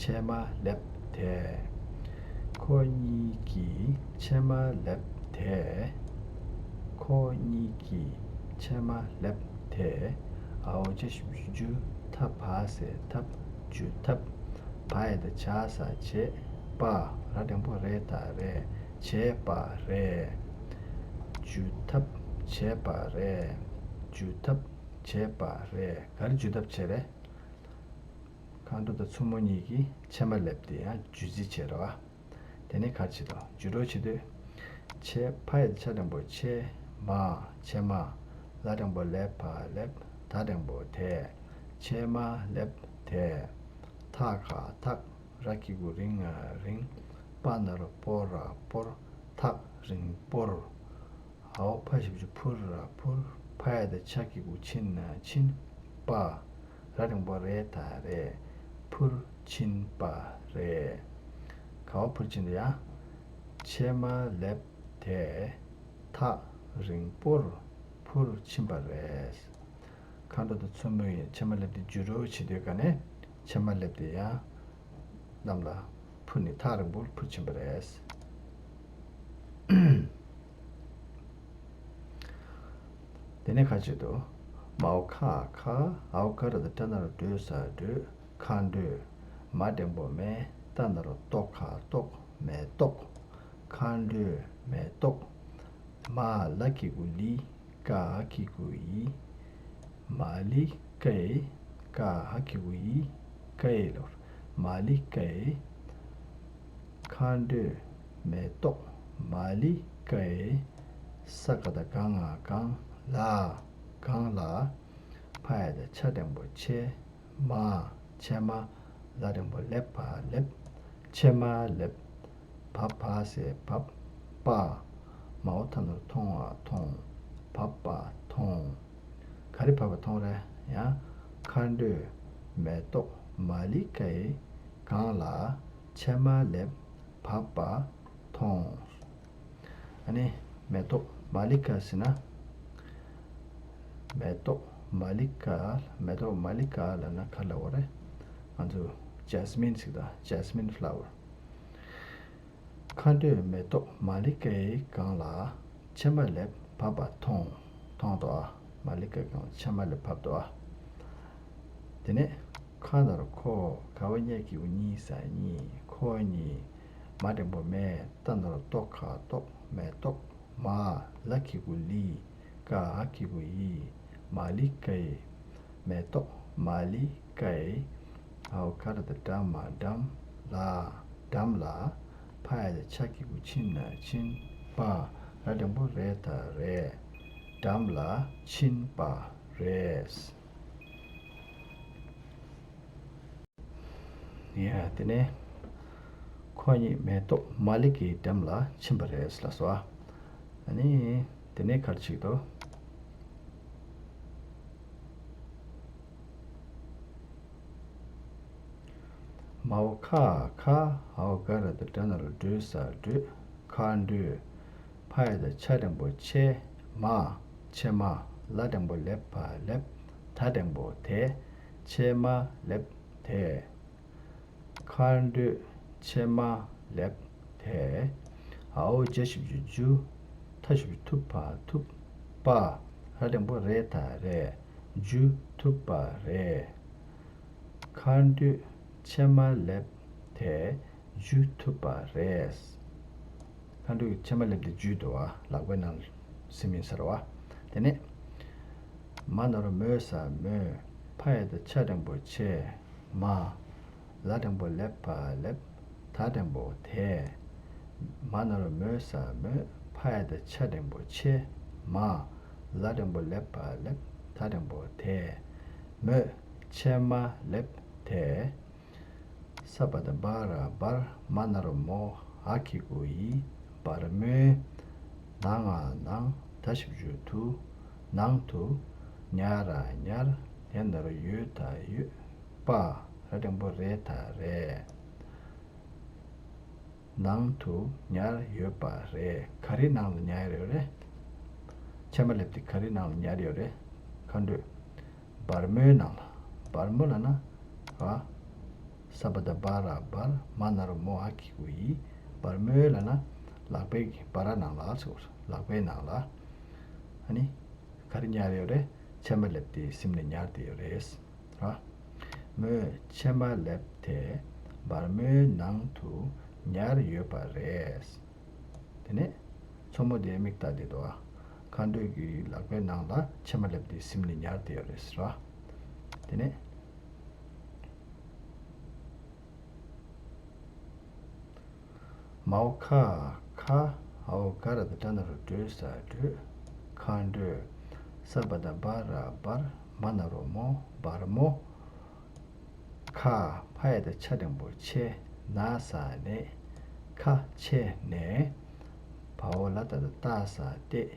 ཕྱེ་མ་ལེབ་དེད། ཁོ་གཉིས་ཀྱིས་ཕྱེ་མ་ལེབ་དེད། ཁོ་གཉིས་ཀྱིས་ཕྱེ་མ་ལེབ་དེད། འའོ་ཅ་ཞབས་ཀྱུ་ཇུ། ཐ་བ་ཟེར་ཐབ། ཇུ་ཐབ། བ་ཡ་བཏགས་བྱ་ས་བྱེད། པ། ར་འགྲེང་བུ་རེ་ད་རེད། བྱས་པ་རེད། ཇུ་ཐབ་བྱས་པ་རེད། ཇུ་ཐབ་བྱས་པ་རེད། ག་རེ་ཇུ་ཐབ་བྱས་རེད། མཁའ་འགྲོ་དང་མཚོ་མོ་གཉིས་ཀྱིས་ཕྱེ་མ་ལེབ་དེ་ཡང་ཇུ་རྩིས་བྱས་རེད་བ། དེ་ནས་ག་རེ་བྱེད་དོ། ཇུ་རོ་བྱེད་དུས། ཕྱེ། ཕ་ཡ་བཏགས་ཕྱ་འགྲེང་བུ་ཕྱེ། མ། ཕྱེ་མ། ལ་འགྲེང་བུ་ལེབ་བ་ལེབ། ད་འགྲེང་བུ་དེད། ཕྱེ་མ་ལེབ་དེད། ཐ་ག་ཐག་ར་གི་གུ་རི་ང་རིང་། པ་ན་རོ་པོ་ར་པོར། ཐག་རིང་པོར། འའོ་ཕ་ཞབས་ཀྱུ་ཕུ་ར་ཕུར། ཕ་ཡ་བཏགས་ཕྱ་གི་གུ་ཕྱི་ན་ཕྱིན། པ། ར་འགྲེང་བུ་རེ་ད་རེད། ཕུར་ཕྱིན་པ་རེད། ག་བ་ཕུར་ཕྱིན་དུ་ཡ། ཕྱེ་མ་ལེབ་དེད། ཐག་རིང་པོར་ཕུར་ཕྱིན་པ་རེད། མཁའ་འགྲོ་དང་མཚོ་མོ་ཡིས་ཕྱེ་མ་ལེབ་དེ་ཇུ་རོ་བྱེད་དུས་ག་ནས་ཕྱེ་མ་ལེབ་དེ་ཡང་གནམ་ལ་འཕུར་ནས་ཐག་རིང་པོར་འཕུར་ཕྱིན་པ་རེད། དེ་ནས་ག་རེ་བྱེད་དོ། མའོ་ཁ་ཁ། འའོ་ག་ར་བཏགས་འགྲ་ན་རོ་འགྲོ་ས་འགྲོས། མཁའ་འགྲོས། མ་འགྲེང་བུ་མེ། ཏ་ན་རོ་ཏོ་ཁ་ཏོག་མེ་ཏོག་མཁའ་འགྲོའི་མེ་ཏོག་མ་ལ་གི་གུ་ལི། ཀ་གི་གུ་ཡི། མ་ལི་ཀའི། ཀ་གི་གུ་ཡི། ཀའི་ལོར། མ་ལི་ཀའི། མཁའ་འགྲོའི་མེ་ཏོག་མ་ལི་ཀའི། ས་ག་བཏགས་སྒ་ང་སྒང་། ལ། སྒང་ལ། ཕ་ཡ་བཏགས་ཕྱ་འགྲེང་བུ་ཕྱེ། མ། ཕྱེ་མ། ལ་འགྲེང་བུ་ལེབ་བ་ལེབ། ཕྱེ་མ་ལེབ། བ་བ་ཟེར་བབ། པ། མའོ་ཐ་ན་རོ་མཐོང་བ་མཐོང་། བབ་པ་མཐོང་། ག་རེ་བབ་པ་མཐོང་རེད་ཡ། མཁའ་འགྲོའི་མེ་ཏོག་མ་ལི་ཀའི་སྒང་ལ་ཕྱེ་མ་ལེབ་བབ་པ་མཐོང་། ཨ་ནི་མེ་ཏོག་མ་ལི་ཀ་ཟེར་ན། མེ་ཏོག་མ་ལི་ཀ། མེ་ཏོག་མ་ལི་ཀ་ལབ་ན་ག་རེ་ལབ་དགོས་རེད། ང་ཚོ་ཇེ་སི་མིན་ཟེར་གི་འདུག་ཇེ་སི་མིན་ཕ་ལ་ཝར། མཁའ་འགྲོའི་མེ་ཏོག་མ་ལི་ཀའི་སྒང་ལ་ཕྱེ་མ་ལེབ་བབ་པ་མཐོང་། མཐོང་འདུག་ཨ། མ་ལི་ཀའི་སྒང་ལ་ཕྱེ་མ་ལེབ་བབ་འདུག་ཨ། དེ་ནས་ཁ་ན་རོ་ཁོ། ག་བ་ཉ་གི་གུ་གཉིས་ས་གཉིས། ཁོ་གཉིས། མ་འགྲེང་བུ་མེ། ཏ་ན་རོ་ཏོ་ཁ་ཏོག་མེ་ཏོག་མ། ལ་གི་གུ་ལི། ཀ་གི་གུ་ཡི། མ་ལི་ཀའི། མེ་ཏོག་མ་ལི་ཀའི། འའོ་ག་ར་བཏགས་འགྲ་མ་འགྲམ། ལ། འགྲམ་ལ། ཕ་ཡ་བཏགས་ཕྱ་གི་གུ་ཕྱི་ན་ཕྱིན། པ། ར་འགྲེང་བུ་རེ་ད་རེད། འགྲམ་ལ་ཕྱིན་པ་རེད། ཡ། དེ་ནས་ཁོ་གཉིས་མེ་ཏོག་མ་ལི་ཀའི་འགྲམ་ལ་ཕྱིན་པ་རེད་ལབ་སོང་། ཨ་ནི་དེ་ནས་ག་རེ་བྱེད་ཀྱི་འདུག་མའོ་ཁ་ཁ་འའོ་ག་ར་བཏགས་གྲ་ན་རོ་གྲོ་ས་གྲོས། མཁའ་འགྲོས། ཕ་ཡ་བཏགས་ཕྱ་འགྲེང་བུ་ཕྱེ། མ། ཕྱེ་མ། ལ་འགྲེང་བུ་ལེ་ཕ་ལེབ། ད་འགྲེང་བུ་དེ། ཕྱེ་མ་ལེབ་དེ། མཁའ་འགྲོས་ཕྱེ་མ་ལེབ་དེ། འའོ་ཇ་ཞབས་ཀྱུ་འཇུ། ཐ་ཞབས་ཀྱུ་ཐུ་ཕ་ཐུབ། པ། ར་འགྲེང་བུ་རེ་ད་རེད། འཇུ་ཐུབ་པ་རེད། མཁའ་འགྲོས་ཕྱེ་མ་ལེབ་དེ་འཇུ་ཐུབ་པ་རེད། མཁའ་འགྲོས་ཕྱེ་མ་ལེབ་དེ་འཇུས་འདུག་བ། ལག་པའི་ནང་ཟིན་མིན་ཟེར་བ། དེ་ནས་མ་ན་རོ་མོ་ས་མོས། ཕ་ཡ་བཏགས་ཕྱ་འགྲེང་བུ་ཕྱེ། མ། ལ་འགྲེང་བུ་ལེ་ཕ་ལེབ། ད་འགྲེང་བུ་དེ། མ་ན་རོ་མོ་ས་མོས། ཕ་ཡ་བཏགས་ཕྱ་འགྲེང་བུ་ཕྱེ། མ། ལ་འགྲེང་བུ་ལེ་ཕ་ལེབ། ད་འགྲེང་བུ་དེ། མོས་ཕྱེ་མ་ལེབ་དེ། ས་བ་བཏགས་སྦ་ར་སྦར། མ་ན་རོ་མོ། འ་གི་གུ་འི། སྦར་མོའི། ན་ང་ནང་། ད་ཞབས་ཀྱུ་དུ། ནང་དུ། ཉ་ར་ཉར། ཡ་ན་རོ་ཡོ་ད་ཡོད། པ། ར་འགྲེང་བུ་རེ་ད་རེད། ནང་དུ་ཉར་ཡོད་པ་རེད། ག་རེའི་ནང་ལ་ཉར་ཡོད་རེད། ཕྱེ་མ་ལེབ་དེ་ག་རེའི་ནང་ལ་ཉར་ཡོད་རེད། མཁའ་འགྲོས། སྦར་མོའི་ནང་ལ། སྦར་མོ་ལབ་ན། ཨ། ས་བ་བཏགས་སྦ་ར་སྦར། མ་ན་རོ་མོ། འ་གི་གུ་འི། སྦར་མོའི་ལབ་ན། ལག་པའི་གི་སྦ་ར་ནང་ལ་ཟེར། ལག་པའི་ནང་ལ། ཨ་ནི། ག་རེ་ཉར་ཡོད་རེད། ཕྱེ་མ་ལེབ་དེ་ཟིན་ནས་ཉར་བསྡད་ཡོད་རེད། ར། མོས་ཕྱེ་མ་ལེབ་དེ་སྦར་མོའི་ནང་དུ་ཉར་ཡོད་པ་རེད། དེ་ནས་མཚོ་མོ་དེ་མིག་ལྟ་བསྡད་འདུག་བ། མཁའ་འགྲོས་ཀྱི་ལག་པའི་ནང་ལ་ཕྱེ་མ་ལེབ་དེ་ཟིན་ནས་ཉར་བསྡད་ཡོད་རེད་ཟེར་བ། དེ་ནས། མའོ་ཁ་ཁ་འའོ་ག་ར་བཏགས་གྲ་ན་རོ་གྲོ་ས་གྲོས། མཁའ་འགྲོས། ས་བ་བཏགས་སྦ་ར་སྦར། མ་ན་རོ་མོ། སྦར་མོ། ཁ། ཕ་ཡ་བཏགས་ཕྱ་འགྲེང་བུ་ཕྱེ། ན་ས་ནས། ཁ་ཕྱེ་ནས། བ་འོ་ལ་ཏ་བཏགས་བཏགས་ས་བཏེགས།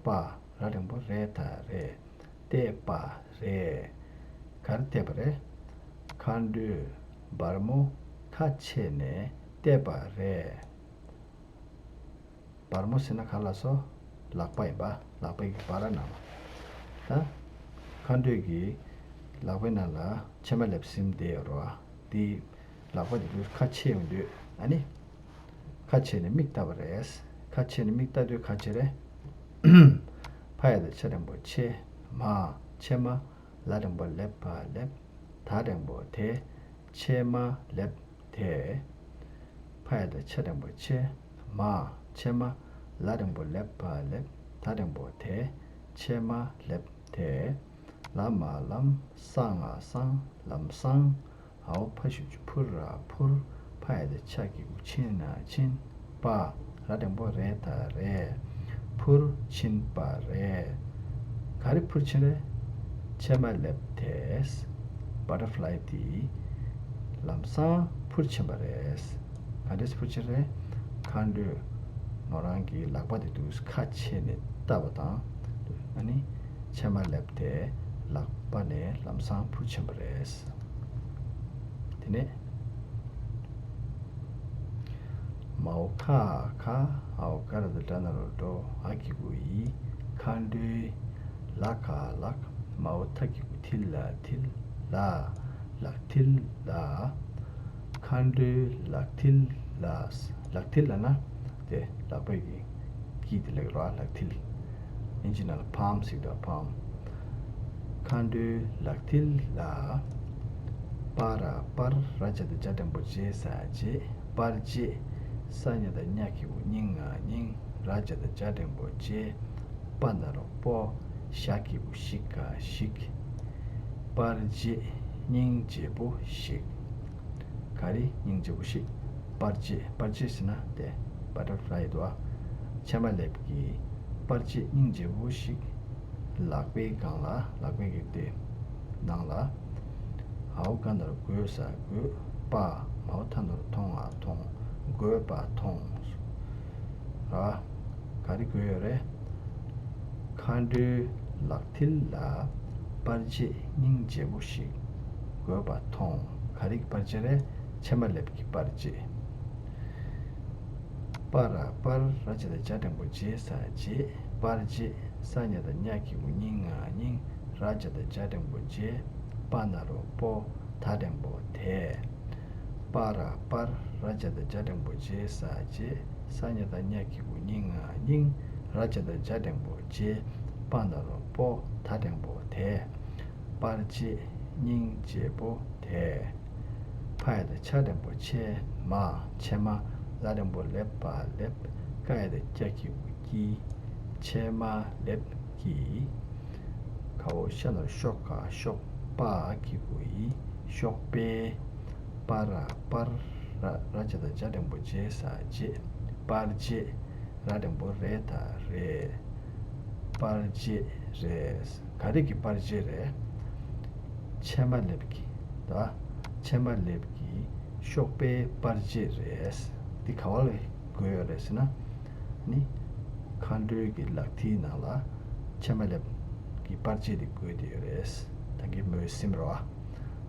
པ། ར་འགྲེང་བུ་རེ་ད་རེད། བལྟས་པ་རེད། ག་རེ་བལྟས་པ་རེད། མཁའ་འགྲོས་སྦར་མོ་ཁ་ཕྱེ་ནས་བལྟས་པ་རེད། སྦར་མོ་ཟེར་ན་ག་ལ་སོ། ལག་པ་ཡིན་པ། ལག་པའི་གི་སྦ་ར་ནང་ལ། ད། མཁའ་འགྲོས་ཀྱི་ལག་པའི་ནང་ལ་ཕྱེ་མ་ལེབ་ཟིན་བསྡད་ཡོད་རེད་བ། དེའི་ལག་པ་དེ་ཚོ་ཁ་ཕྱེ་ཡོང་དུས་ཨ་ནི། ཁ་ཕྱེ་ནས་མིག་ལྟ་བ་རེད། ཁ་ཕྱེ་ནས་མིག་ལྟ་དུས་ག་བྱེད་རེད། ཕ་ཡ་བཏགས་ཕྱ་འགྲེང་བུ་ཕྱེ། མ། ཕྱེ་མ། ལ་འགྲེང་བུ་ལེ་ཕ་ལེབ། ད་འགྲེང་བུ་དེ། ཕྱེ་མ་ལེབ་དེ། ཕ་ཡ་བཏགས་ཕྱ་འགྲེང་བུ་ཕྱེ། མ། ཕྱེ་མ། ལ་འགྲེང་བུ་ལེ་ཕ་ལེབ། ད་འགྲེང་བུ་དེ། ཕྱེ་མ་ལེབ་དེ། ལ་མ་ལམ། ས་ང་སང་། ལམ་སང་། འའོ་ཕ་ཞབས་ཀྱུ་ཕུ་ར་ཕུར། ཕ་ཡ་བཏགས་ཕྱ་གི་གུ་ཕྱི་ན་ཕྱིན། པ། ར་འགྲེང་བུ་རེ་ད་རེད། ཕུར་ཕྱིན་པ་རེད། ག་རེ་ཕུར་ཕྱིན་རེད། ཕྱེ་མ་ལེབ་དེས། བ་ཊར་ཕ་ལའི་དེ། ལམ་སང་ཕུར་ཕྱིན་པ་རེད། ག་འདྲས་ཕུར་ཕྱིན་རེད། མཁའ་འགྲོས་མོ་རང་གི་ལག་པ་དེ་དུས་ཁ་ཕྱེ་ནས་བལྟ་བ་དང་། ཨ་ནི། ཕྱེ་མ་ལེབ་དེ་ལག་པ་ནས་ལམ་སང་འཕུར་ཕྱིན་པ་རེད། དེ་ནས། མའོ་ཁ་ཁ་འའོ་ག་ར་བཏགས་གྲ་ན་རོ་གྲོ། འ་གི་གུ་འི། མཁའ་འགྲོའི་ལ་ཁ་ལག་མའོ་ཐ་གི་གུ་ཐི་ལ་མཐིལ་ལ། ལག་མཐིལ་ལ། མཁའ་འགྲོའི་ལག་མཐིལ་ལ། ལག་མཐིལ་ལབ་ན་དེ་ལག་པའི་གི་དཀྱིལ་དེ་ལབ་ཀྱི་རེད་བ། ལག་མཐིལ། དབྱིན་ཇི་ནང་ལ་palm ཟེར་གྱི་འདུག palm། མཁའ་འགྲོའི་ལག་མཐིལ་ལ། པ་ར་པར། ར་ཇ་བཏགས་རྗ་འགྲེང་བུ་རྗེ་ས་རྗེས། པར་རྗེས། ས་ཉ་བཏགས་ཉ་གི་གུ་སྙི་ང་སྙིང་། ར་ཇ་བཏགས་རྗ་འགྲེང་བུ་རྗེ། པ་ན་རོ་པོ། ཞ་གི་གུ་ཞི་ག་ཞིག་པར་རྗེས། སྙིང་རྗེ་པོ་ཞིག་ག་རེ། སྙིང་རྗེ་པོ་ཞིག་པར་རྗེས། པར་རྗེས་ཟེར་ན་དེ་butterfly དོ། ཕྱེ་མ་ལེབ་ཀྱི་པར་རྗེས་སྙིང་རྗེ་པོ་ཞིག་ལག་པའི་སྒང་ལ། ལག་པའི་གི་དེ་ནང་ལ། འའོ་ག་ན་རོ་དགོད་ས་དགོད། པ། མའོ་ཐ་ན་རོ་མཐོང་ང་མཐོང་། དགོས་པ་མཐོང་། ར། ག་རེ་དགོས་ཡོད་རེད། མཁའ་འགྲོའི་ལག་མཐིལ་ལ་པར་ཆས་སྙིང་རྗེ་པོ་ཞིག་དགོས་པ་མཐོང་། ག་རེ་གི་པར་ཆས་རེད། ཕྱེ་མ་ལེབ་ཀྱི་པར་ཆས། པ་ར་པར་ར་ཇ་བཏགས་རྒྱ་འགྲེང་བུ་རྗེས་ས་རྗེས། པར་རྗེས། ས་ཉ་བཏགས་ཉ་གི་གུ་སྙིང་ང་སྙིང་། ར་ཇ་བཏགས་རྒྱ་འགྲེང་བུ་རྗེས། པ་ན་རོ་པོ། ད་འགྲེང་བུ་དེ། པ་ར་པར་ར་ཇ་བཏགས་རྒྱ་འགྲེང་བུ་རྗེས་ས་རྗེས། ས་ཉ་བཏགས་ཉ་གི་གུ་སྙིང་ང་སྙིང་། ར་ཇ་བཏགས་རྒྱ་འགྲེང་བུ་རྗེས། པ་ན་རོ་པོ། ད་འགྲེང་བུ་དེ། པར་ཆས་སྙིང་རྗེ་པོ་དེ། ཕ་ཡ་བཏགས་ཕྱ་འགྲེང་བུ་ཕྱེ་མ། ཕྱེ་མ། ལ་འགྲེང་བུ་ལེབ་པ་ལེབ། ཀ་ཡ་བཏགས་ཀྱ་གི་གུ་ཀྱི། ཕྱེ་མ་ལེབ་ཀྱི། ག་འོག་ཤ་ན་རོ་ཤོ་ག་ཤོག་པ་གི་གུ་ཡི། ཤོག་པའི། པ་ར་པར་ར་ར་ཇ་བཏགས་རྒྱ་འགྲེང་བུ་རྗེས་ས་རྗེས། པར་རྗེས། ར་འགྲེང་བུ་རེ་ད་རེད། པར་རྗེས་རེད། ག་རེ་གི་པར་རྗེས་རེད། ཕྱེ་མ་ལེབ་ཀྱི། ད། ཕྱེ་མ་ལེབ་ཀྱི་ཤོག་པའི་པར་རྗེས་རེད། འདི་ག་བ་ལ་དགོས་ཡོད་རེད་ཟེར་ན། ནི། མཁའ་འགྲོའི་གི་ལག་མཐིལ་ནང་ལ་ཕྱེ་མ་ལེབ་ཀྱི་པར་ཆས་དེ་དགོས་བསྡད་ཡོད་རེད། ད་གིན་མོས་སེམས་རོ་ཨ།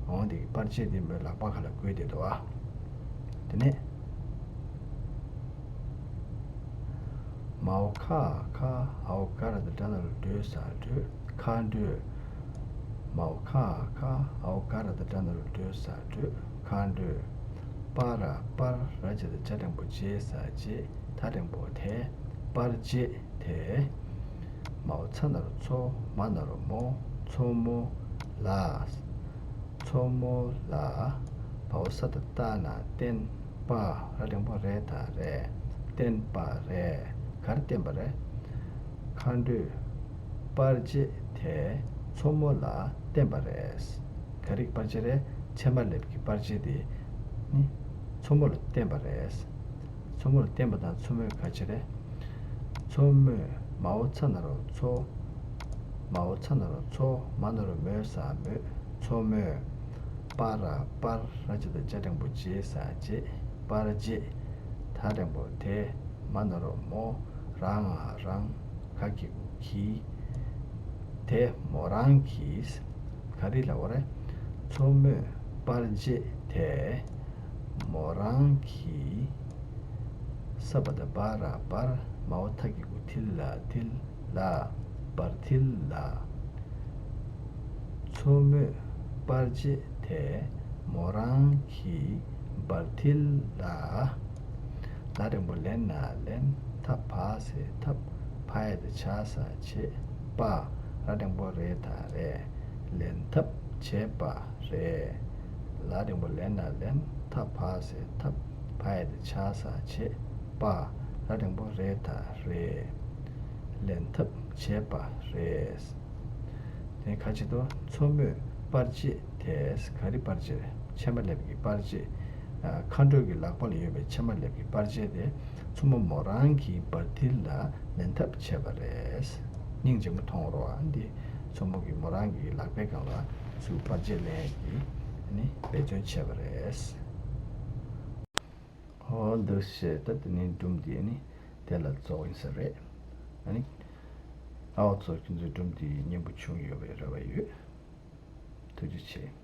འོང་དེ་གི་པར་ཆས་དེ་མོའི་ལག་པ་ཁ་ལ་དགོས་བསྡད་འདུག་ཨ། དེ་ནས། མའོ་ཁ་ཁ་འའོ་ག་ར་བཏགས་གྲ་ན་རོ་གྲོ་ས་གྲོས། མཁའ་འགྲོའི། མའོ་ཁ་ཁ་འའོ་ག་ར་བཏགས་གྲ་ན་རོ་གྲོ་ས་གྲོས། མཁའ་འགྲོའི། པ་ར་པར་ར་ཇ་བཏགས་རྒྱ་འགྲེང་བུ་རྗེས་ས་རྗེས། ད་འགྲེང་བུ་དེ། པར་རྗེས་དེ། མའོ་ཚ་ན་རོ་མཚོ། མ་ན་རོ་མོ། མཚོ་མོ་ལ། མཚོ་མོ་ལ། བའོ་ས་བཏགས་སྟ་ན་བརྟེན། པ། ར་འགྲེང་བུ་རེ་ད་རེད། བརྟེན་པ་རེད། ག་རེ་བརྟེན་པ་རེད། མཁའ་འགྲོའི་པར་ཆས་དེ་མཚོ་མོ་ལ་བརྟེན་པ་རེད། ག་རེ་གི་པར་ཆས་རེད། ཕྱེ་མ་ལེབ་ཀྱི་པར་ཆས་དེ་ནི་མཚོ་མོ་ལ་བརྟེན་པ་རེད། མཚོ་མོ་ལ་བརྟེན་པ་དང་མཚོ་མོའི་ག་ཅི་རེད། མཚོ་མོས། མའོ་ཚ་ན་རོ་མཚོ། མའོ་ཚ་ན་རོ་མཚོ། མ་ན་རོ་མོ་ས་མོས། མཚོ་མོས། པ་ར་པར་ར་ཇ་བཏགས་རྒྱ་འགྲེང་བུ་རྗེས་ས་རྗེས། པར་རྗེས། ད་འགྲེང་བུ་དེ། མ་ན་རོ་མོ། ར་ང་རང་། ག་གི་གུ་གི། དེ་མོ་རང་གི། ག་རེ་ལབ་པ་རེད། མཚོ་མོས་པར་རྗེས་དེ། མོ་རང་གི། ས་བ་བཏགས་སྦ་ར་སྦར། མའོ་ཐ་གི་གུ་མཐིལ་ལ་མཐིལ་ལ། སྦར་མཐིལ་ལ། མཚོ་མོས་པར་རྗེས་དེ་མོ་རང་གི་སྦར་མཐིལ་ལ། ལ་འགྲེང་བུ་ལེ་ན་ལེན། ཐ་བ་ས་ཐབ། ཕ་ཡ་བཏགས་ཕྱ་ས་ཕྱེ། པ། ར་འགྲེང་བུ་རེ་ད་རེད། ལེན་ཐབས་བྱས་པ་རེད། ལ་འགྲེང་བུ་ལེ་ན་ལེན། ཐ་བ་ས་ཐབ། ཕ་ཡ་བཏགས་ཕྱ་ས་ཕྱེ། པ། ར་འགྲེང་བུ་རེ་ད་རེད། ལེན་ཐབས་བྱས་པ་རེད། དེ་ཁ་ཅིག་ཏུ་མཚོ་མོས་པར་ཆས་དེ། ག་རེ་པར་ཆས་རེད། ཕྱེ་མ་ལེབ་ཀྱི་པར་ཆས། ཨ། མཁའ་འགྲོ་གི་ལག་པ་ལ་ཡོད་པའི་ཕྱེ་མ་ལེབ་ཀྱི་པར་ཆས་དེ་མཚོ་མོ་མོ་རང་གི་སྦར་མཐིལ་ལ་ལེན་ཐབས་བྱས་པ་རེད། སྙིང་རྗེ་མོ་མཐོང་རོགས་ཨ། འདི་མཚོ་མོ་གི་མོ་རང་གི་ལག་པའི་སྒང་ལ་ཚུར་པར་ཆས་ལེན་ཡས་ཀྱི་ནི་འབད་བརྩོན་བྱས་པ་རེད། ཨོ་འདུག་སེ་ད་དེ་ནས་སྒྲུང་འདི་ནི་དེ་ལ་རྫོགས་ཡིན་ས་རེད། ཨ་ནི། ཨའོ་ཚོ་ཁྱོད་ཚོའི་སྒྲུང་འདི་སྙན་པོ་བྱུང་ཡོད་པའི་རེ་བ་ཡོད། ཐུགས་རྗེ་ཆེ།